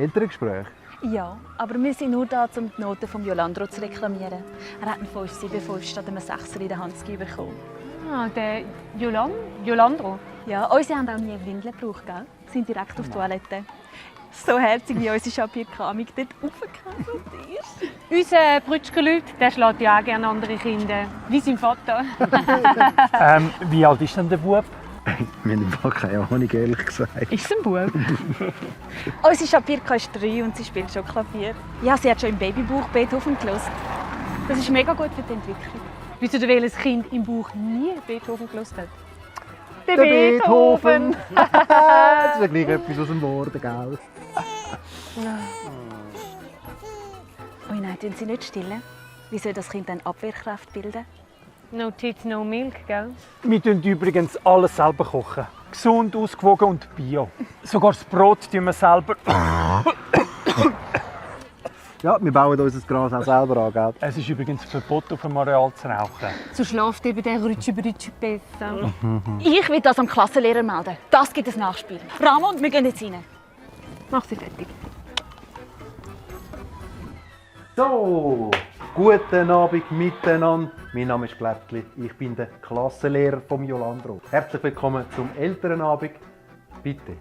Elterngespräch? Ja, aber wir sind nur da, um die Noten von Jolandro zu reklamieren. Er hat einen 5,75 statt einem 6er in der Hand bekommen. Ah, der Jolandro. Ja, unsere haben auch nie Windeln gebraucht, gell? Sie sind direkt auf die Toilette. So herzig wie unsere Schapierkeramik dort aufgekesselt ist. Unser Brütschgerlüt, der schlägt ja auch gerne andere Kinder. Wie sein Vater. Wie alt ist denn der Bub? Wir haben einfach keine Ahnung, ehrlich gesagt. Ist es ein Bub? Unsere Schapierka ist 3 und sie spielt schon Klavier. Ja, sie hat schon im Babybauch Beethoven gehört. Das ist mega gut für die Entwicklung. Wisst ihr, welches Kind im Buch nie Beethoven gehört hat? Der Beethoven! Das ist ja gleich etwas aus dem Worden, gell? Oh nein, tun Sie nicht stillen. Wie soll das Kind dann Abwehrkraft bilden? No tits, no milk, gell? Wir kochen übrigens alles selber kochen. Gesund, ausgewogen und bio. Sogar das Brot tun wir selber. Ja, wir bauen unser Gras auch selber an, gell? Es ist übrigens verboten, auf dem Areal zu rauchen. So schläft eben der Rütschi besser. Ich will das am Klassenlehrer melden. Das gibt ein Nachspiel. Ramon, wir gehen jetzt rein. Mach sie fertig. So, guten Abend miteinander. Mein Name ist Blättli. Ich bin der Klassenlehrer vom Jolandro. Herzlich willkommen zum Elternabend. Bitte.